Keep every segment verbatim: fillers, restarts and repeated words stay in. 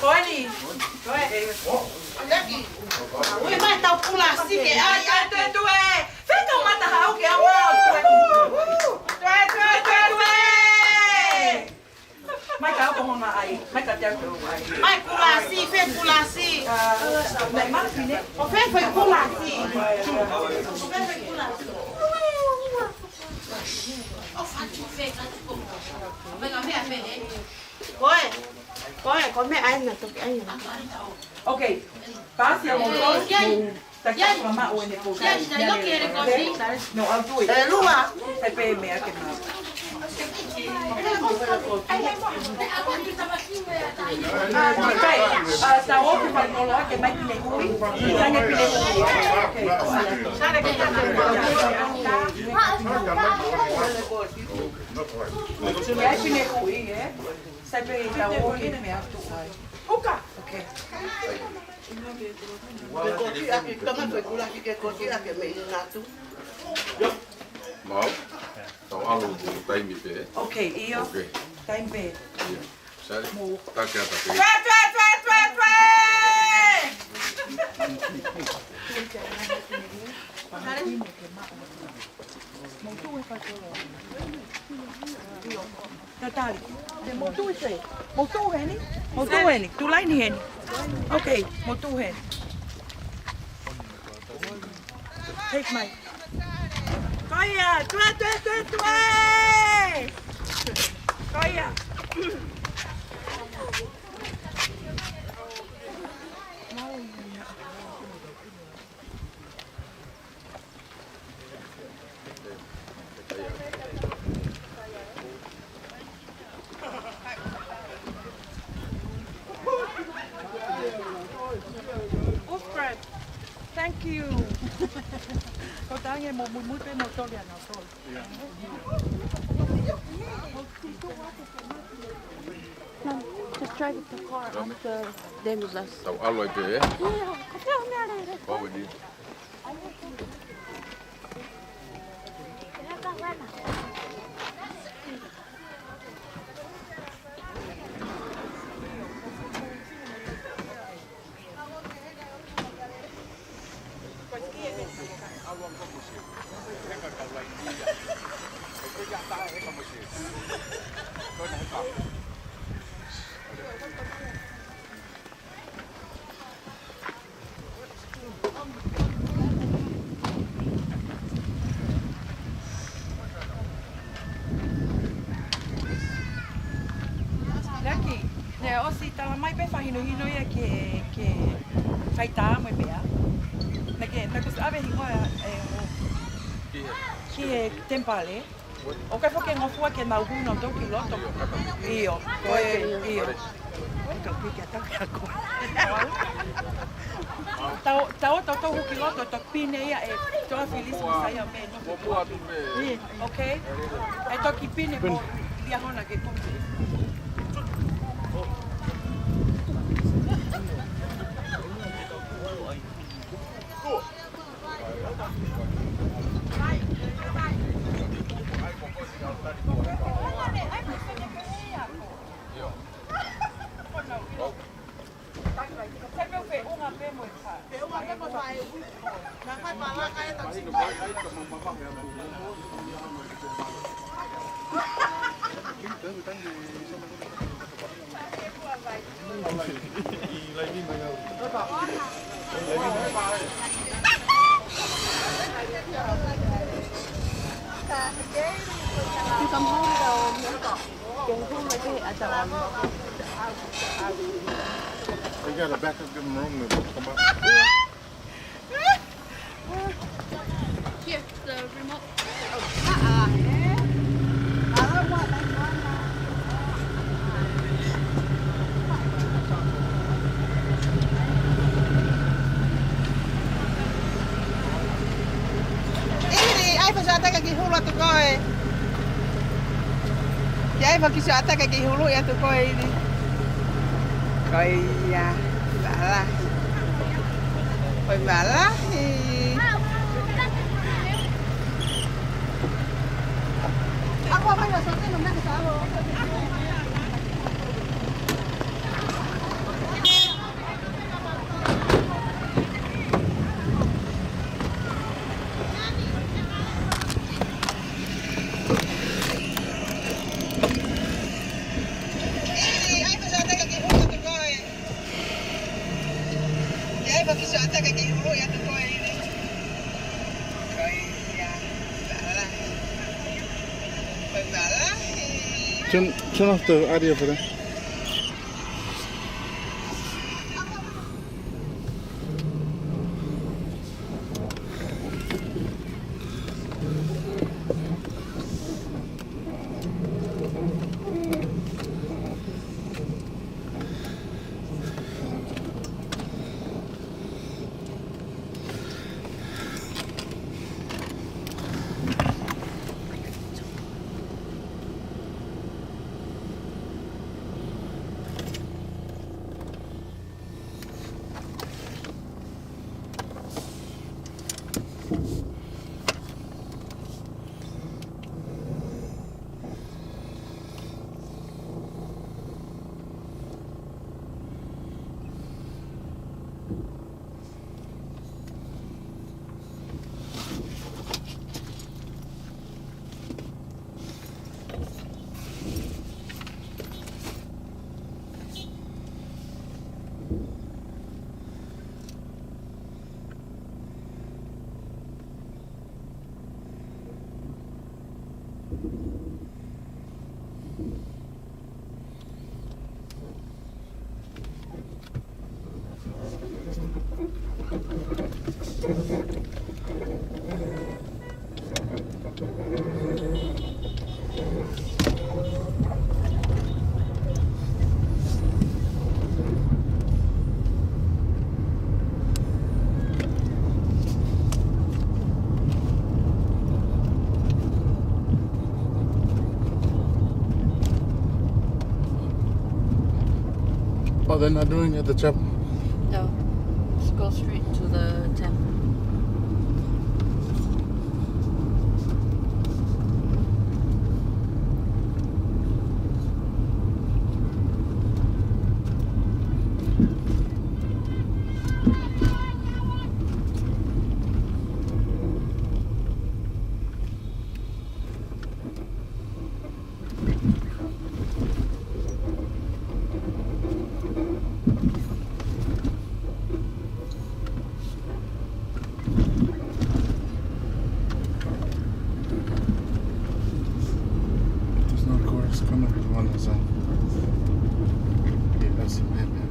Ko eni. Ui, mai tau kulasi ke ai, ai, tue, tue. Fetau mata hau ke au au, tue. Tue, tue, tue, tue. Mai ka au ko honga ai. Mai ka te au ko ai. Mai kulasi, fe kulasi. Ah, mai ma fine. O fe fe kulasi. O fe fe kulasi. Koe, koe, ko e meʻa ʻena toki ʻai ʻena. Okay. Pasi a mo. Taki ka mama o ʻene pō. No, I'll do it. E lua. Sai pē meʻa ke ma. Okay. Ah, sa o ke fai kolo ke mai pine hui. Sai ke pine hui. Okay. Sai ke pine hui. Sai pē ka o ke meʻa atu ai. Uka. Okay. Ke koti ake, tama ke kula ki ke koti ake mei natu. Mau. Tau ʻalu ko taimi pē. Okay, ʻio. Okay. Taimi pē. ʻIo. Sai. Mo. Take ata pē. Tue, tue, tue, tue, tue! Mo tu e fai kolo. Tatali. Mo tu e fai. Mo tu heni. Mo tu heni. Tu laini heni. Okay, mo tu heni. Take my. Ko ia, tue, tue, tue, tue. Ko ia. Ko tangi mo muimui pē mo toli ana toli. Mom, just drive the car up the demi glace. Tau ʻalu ai pē, ē? Ia, ko te o mea lele. Pau ni. Laki, ne ʻosi tala mai pē fakahinohino ia ke, ke fai tā mo e meʻa. Naʻá ke, naʻá ke ʻosi ʻave hingoa ʻe ho ki he temipale. ʻOku ʻikai foki ke ngofua ke nau hū nautolu ki loto. ʻIo, ko e, ʻio. Tau, tau, tau, tau hū ki loto, tau pine ia ʻe Toa Filisi mo Saia pē, no. ʻIo, okay. ʻE toki pine mo Liahona ke kumi. They got a backup living room. Come up. Here, the remote. ʻIli, ʻai fakaʻatā ki hulu atu koe. ʻAi fakaʻatā ki hulu atu koe, ʻIli. Ko ia, malahi. Ko e malahi. Turn, turn off the audio for that. They're not doing at the chapel. No. Just go straight to the temple. There's no cars coming. One is, uh, yeah, that's him, him, him.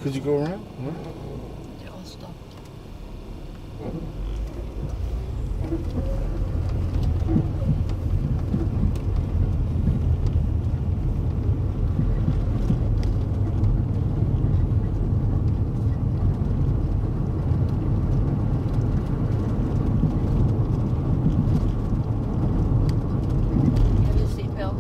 Could you go around? What? They're all stopped. Have your seatbelt.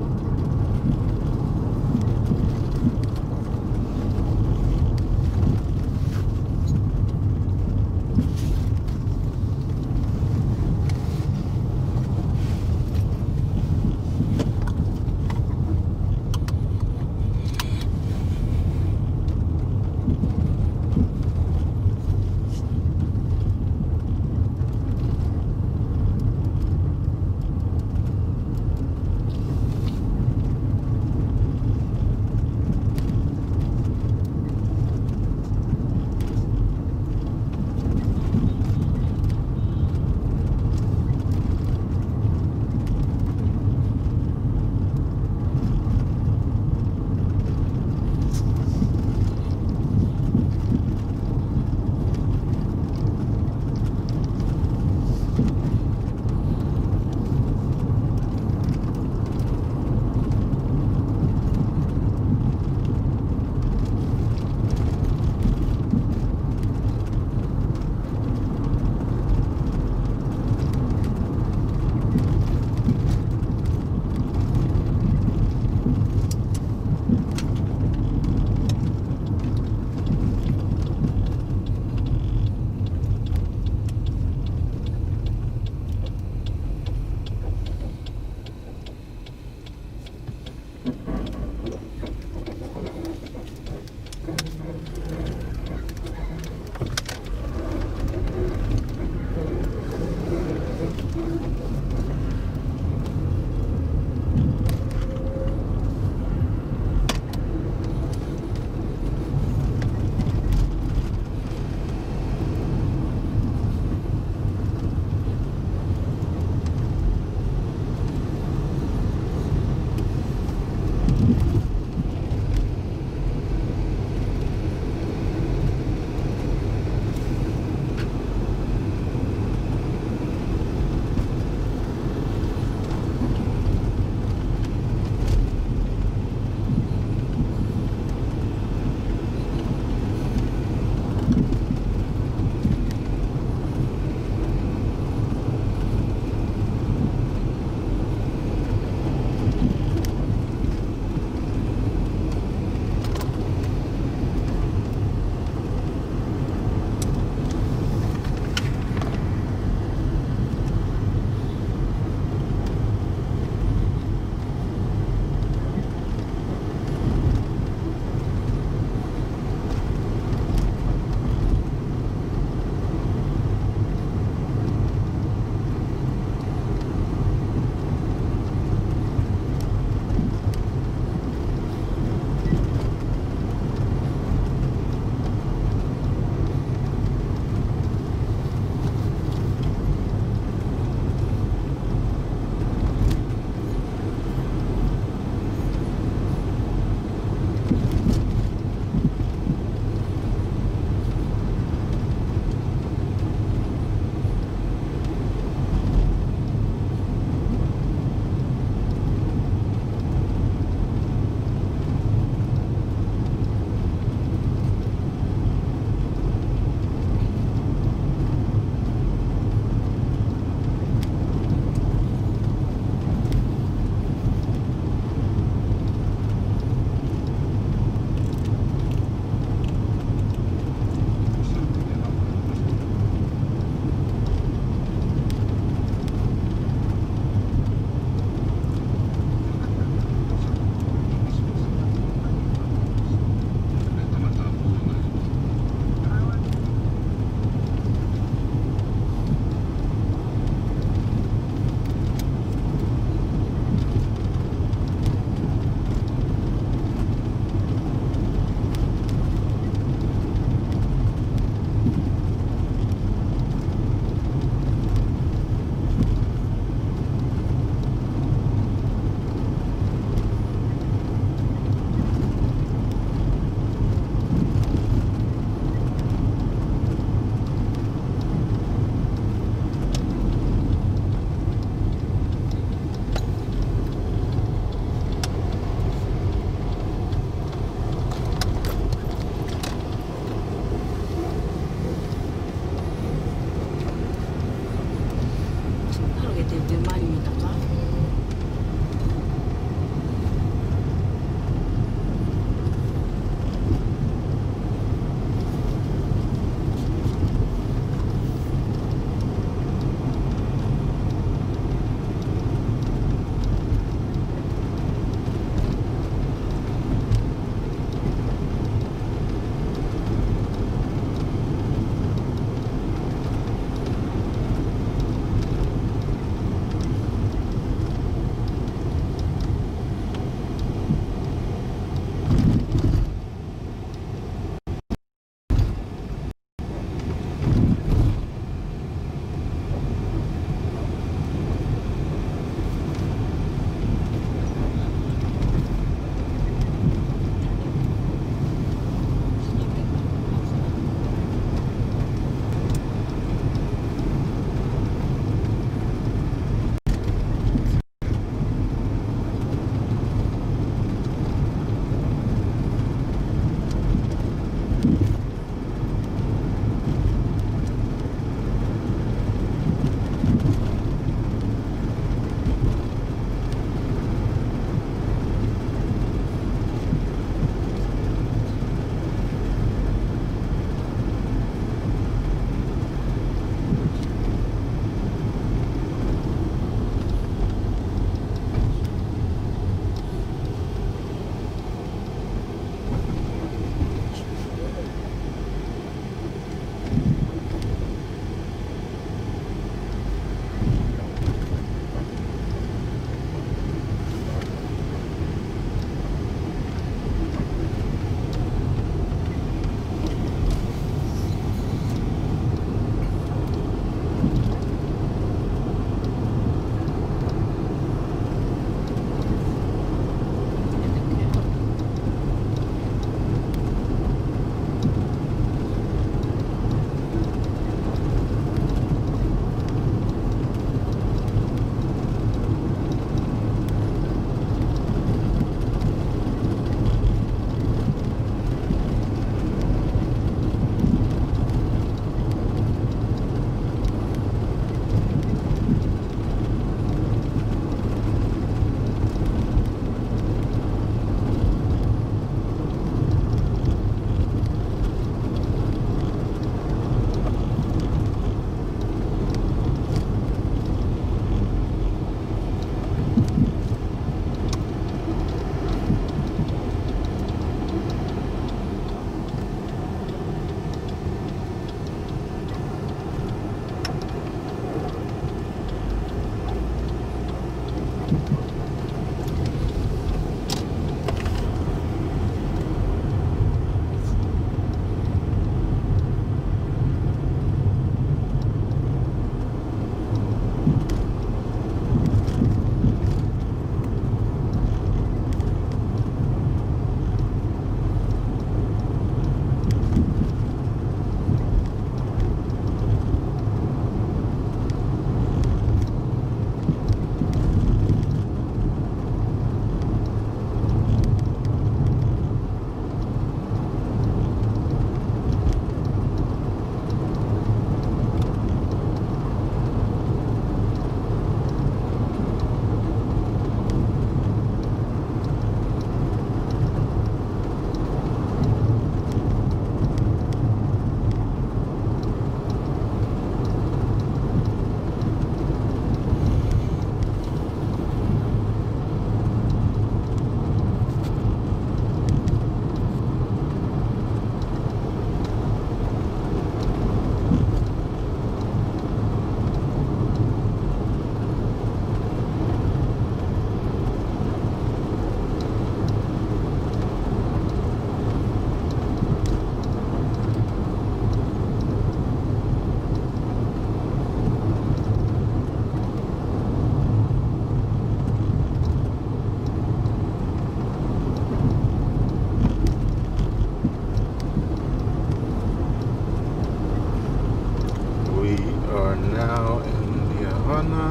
Now in Liahona,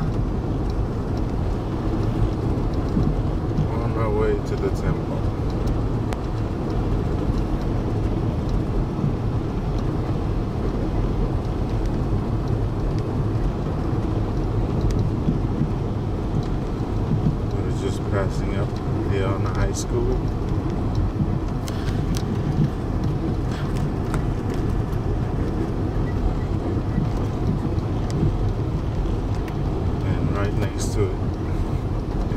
on our way to the temple. We're just passing up Liahona High School. And right next to it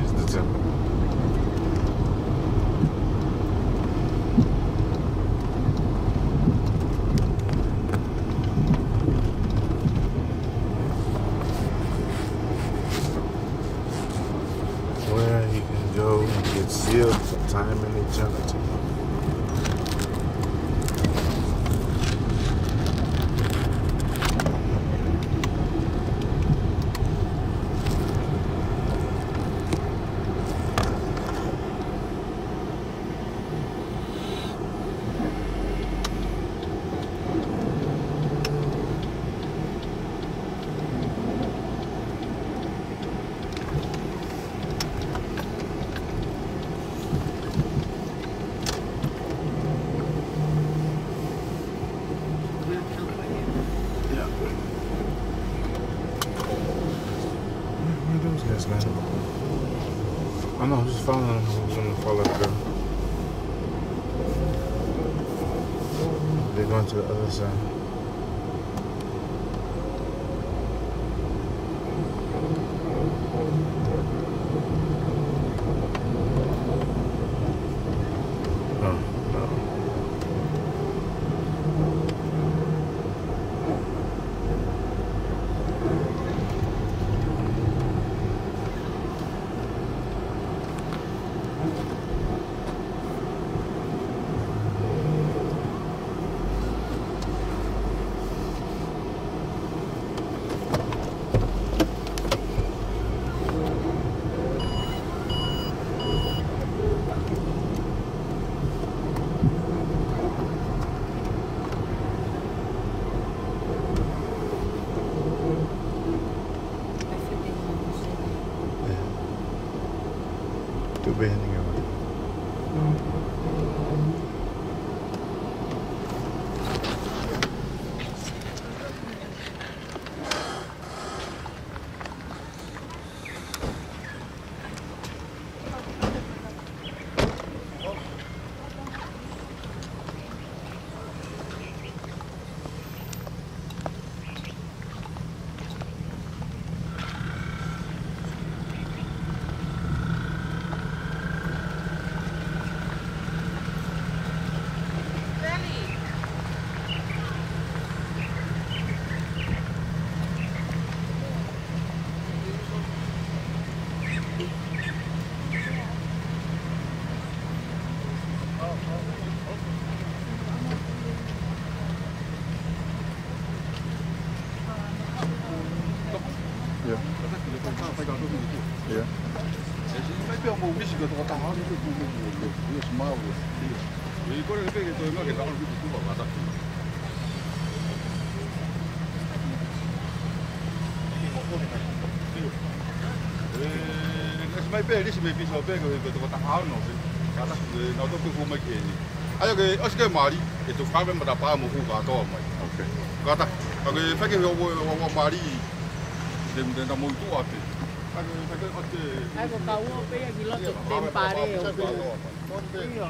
is the temple. Where you can go and get sealed for time and eternity. Yeah. Where are those guys, man? I know, I was just following them. I was gonna follow the girl. They're going to the other side. Oh, no. Tuʻu pē heni. Mai pē lisi mei Pisa pē ko e toko taha ono pē. Kātaki, ē, nau toki hū mai ki heni. ʻA ia ke ʻosi ke mali, ʻe toki fai mai matapā mo hū kātoa mai. Ok. Kātaki, ka ke fai ke hū ʻo, ʻo, ʻo mali. Te, te na mo i tuʻa pē. Ka ke fai ke ʻosi ke. ʻAi ko kau ō pē ia ki loto, temipale ʻo pē. ʻIo.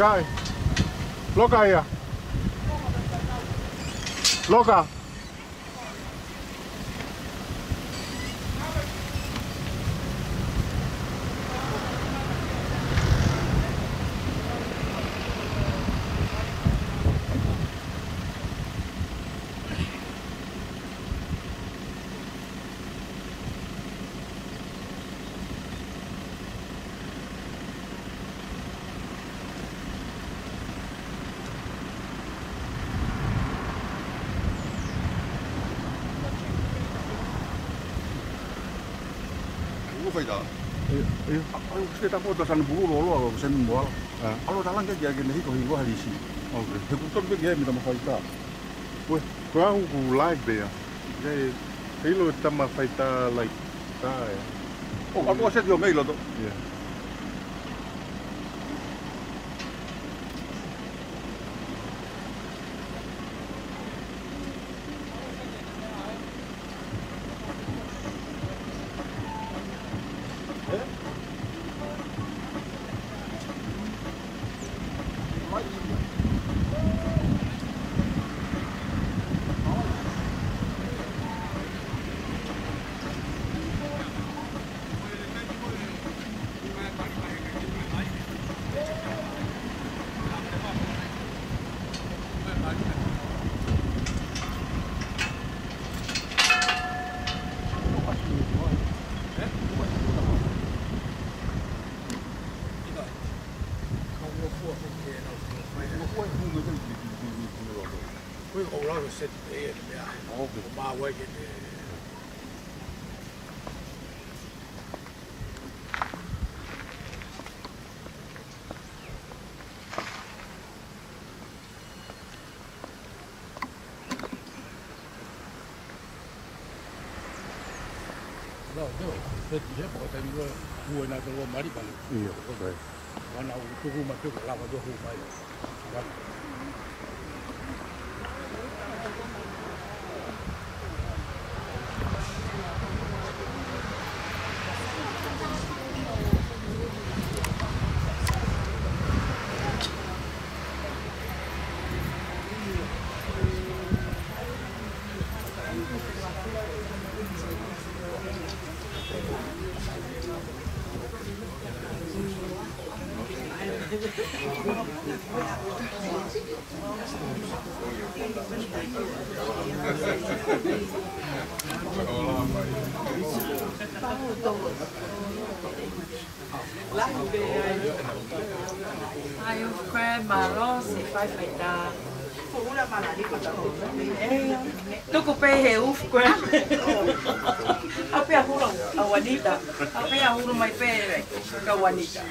Kai. Loka ia. Loka. Ua faitā. Ia, ia. ʻA, ʻa, ʻoku se tapu ʻo Sanu Pulu lolo, ʻa, ʻo Sanu Moala. ʻA. ʻAlu ʻo talange kia ke ne hiko hiko halisi. Ok. He ʻoku tonu pē ke ʻi ai mita mo faitā. Ko e, ko au ʻoku live pē ia. Ke, ke ʻilo e tama faitā live. Ka e. ʻO, ʻa, ko se tio mei loto. Ia. No, no, peti he, poko tani ko, ua na to mali pali. Ia, right. Wana u tuku ma tuku, lava to hu mai. ʻAi, ʻū cream, mālō, siʻi faifai tā. Tuku pē he ʻū cream. ʻApē ʻa hulu ʻa Juanita. ʻApē ʻa hulu mai pē ka Juanita.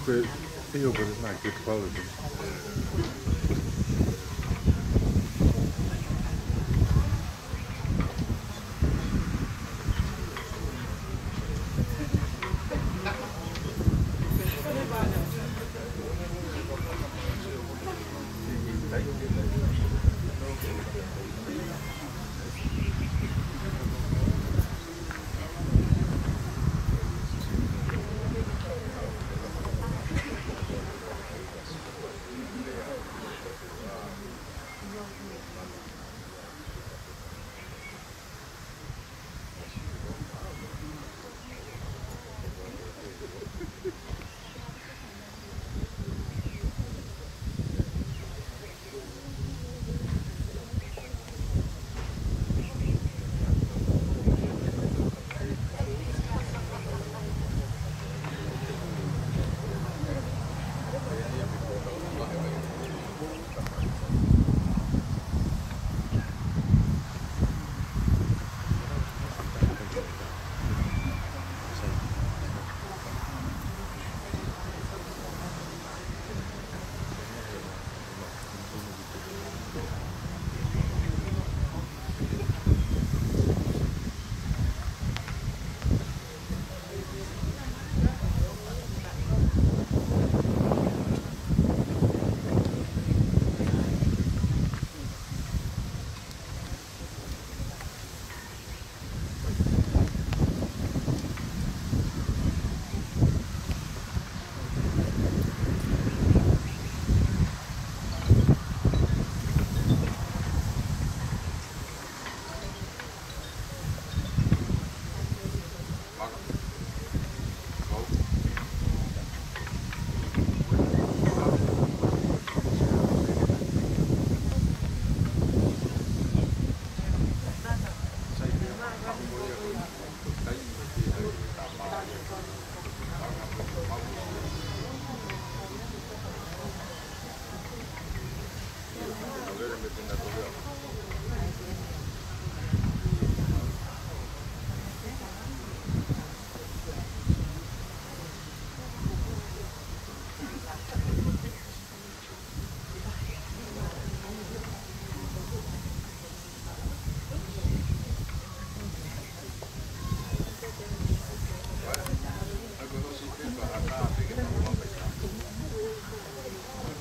But, yeah, but it's not good quality.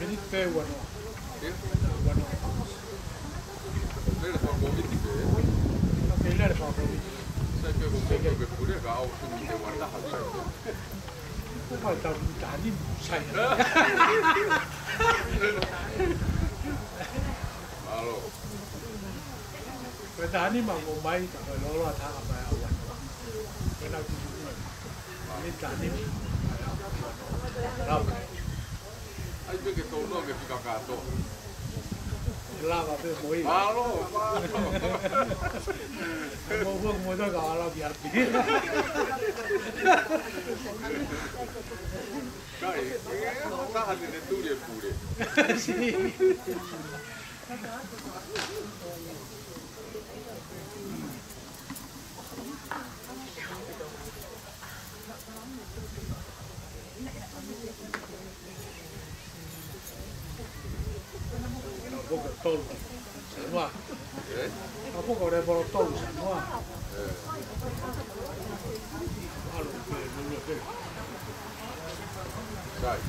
Miniti pē ua noa. Ua noa. Lele fakakoviti pē. Lele fakakoviti. Sai pē ko pē pē pule ka au sumi te ua taha sai pē. Ko mai tau taha ni sai. Alo. Ko e taha ni ma ko mai ka ko e lolo a taha mai a ua. Ko e nau tutu mai. Ni taha ni. Ai pē ke tau noa ke fika kātoa. Lava pē mo ia. Mālō, mālō. Mo mo mo ka ala ki api. Kai, e, taha ni ne tuli e pule. Si. Ka poko tolu. Sanua. Ē? Ka poko lēvolo tolu Sanua. Ē. Alo, ē, lulu, ē. Sai.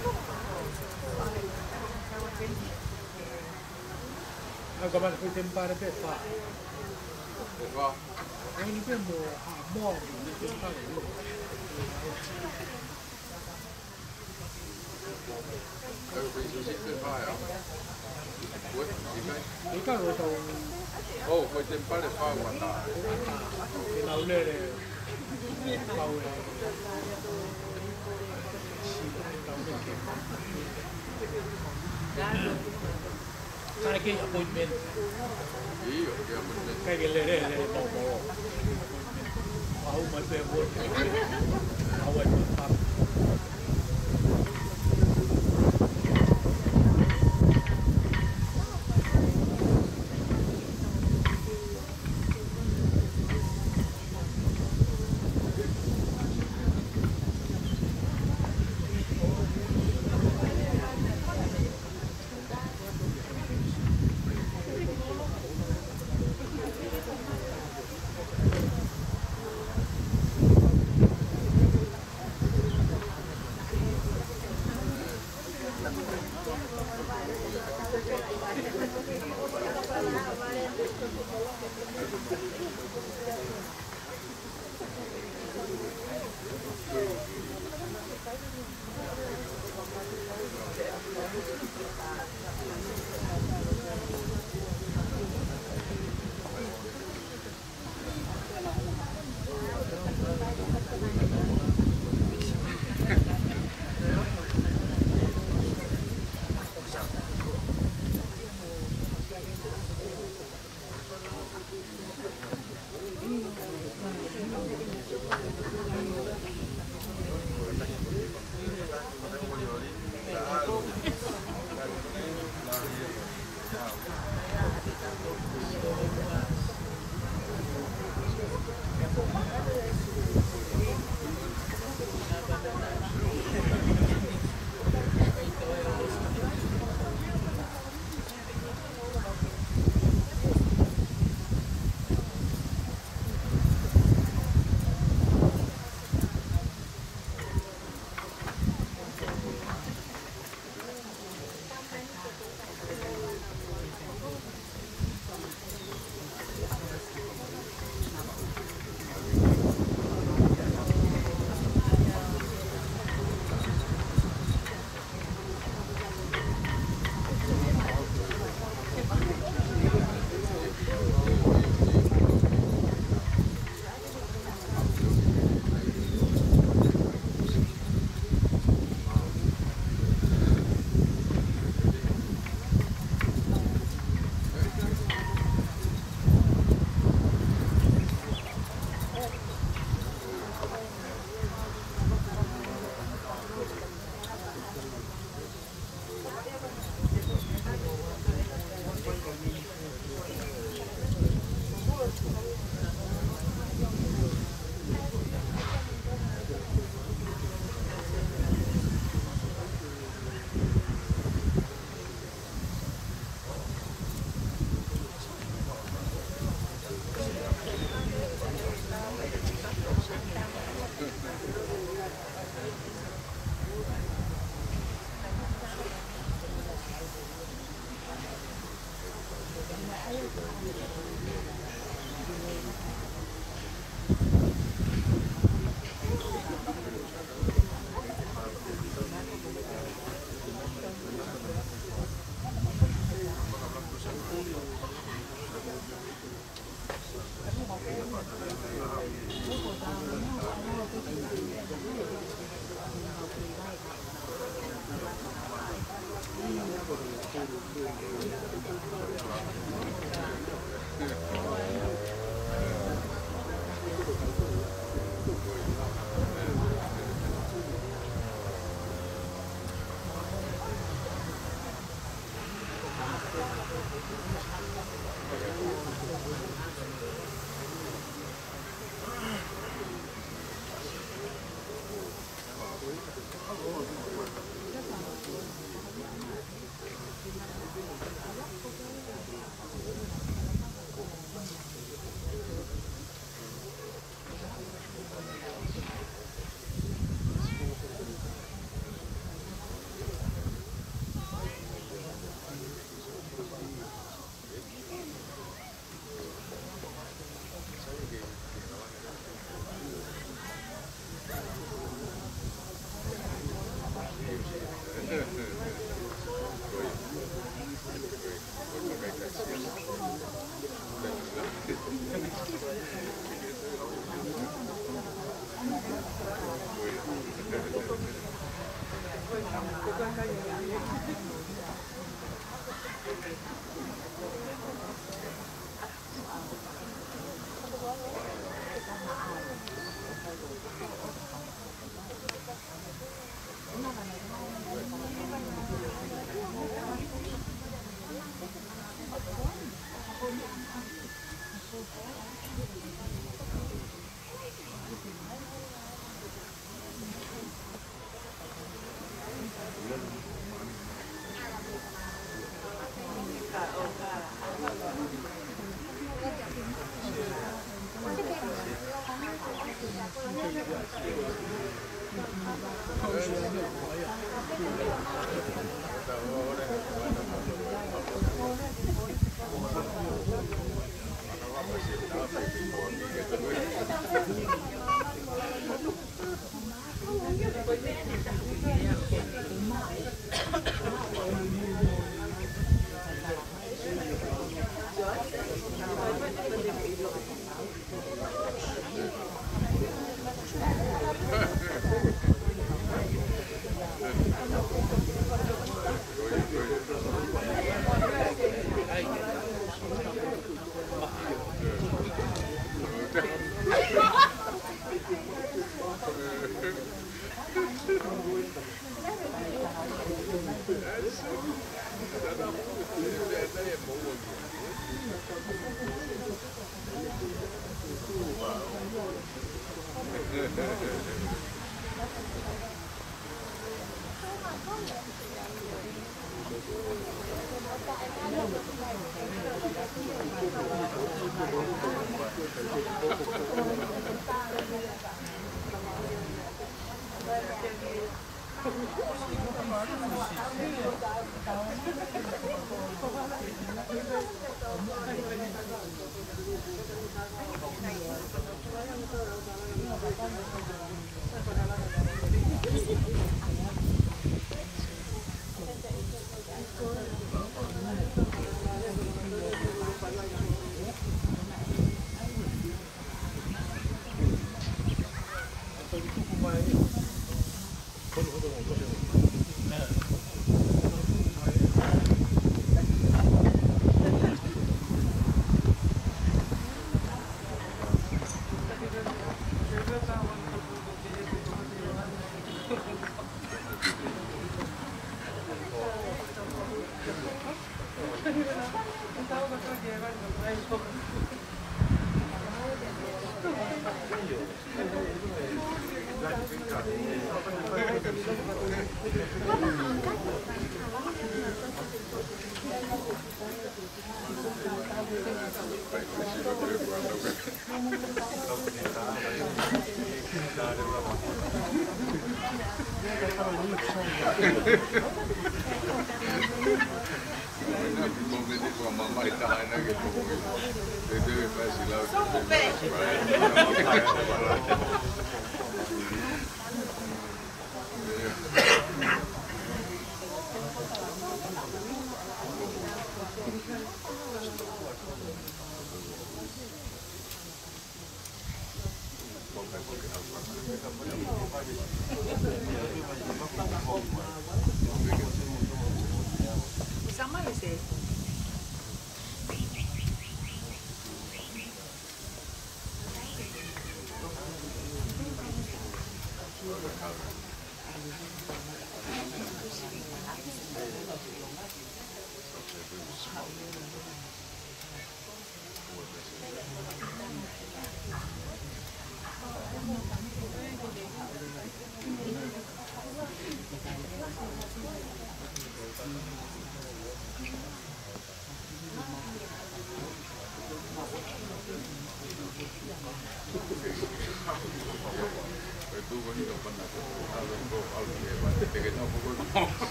Ai, ka mani kui temipale pē fā. Pē fā. Ko eni pē mo ha mo, mo temipale mo. Ai, ko e isi pē fā ia. Ko e, ʻikai. ʻIkai ko tau. ʻO, ko e temipale fā ua tā. Ke nau lele. Kau e. Sila, kau e ke. Ka ke appointment. ʻIo, ke appointment. Ka ke lele, lele, mau, mau. Au mai pē, au mai pē.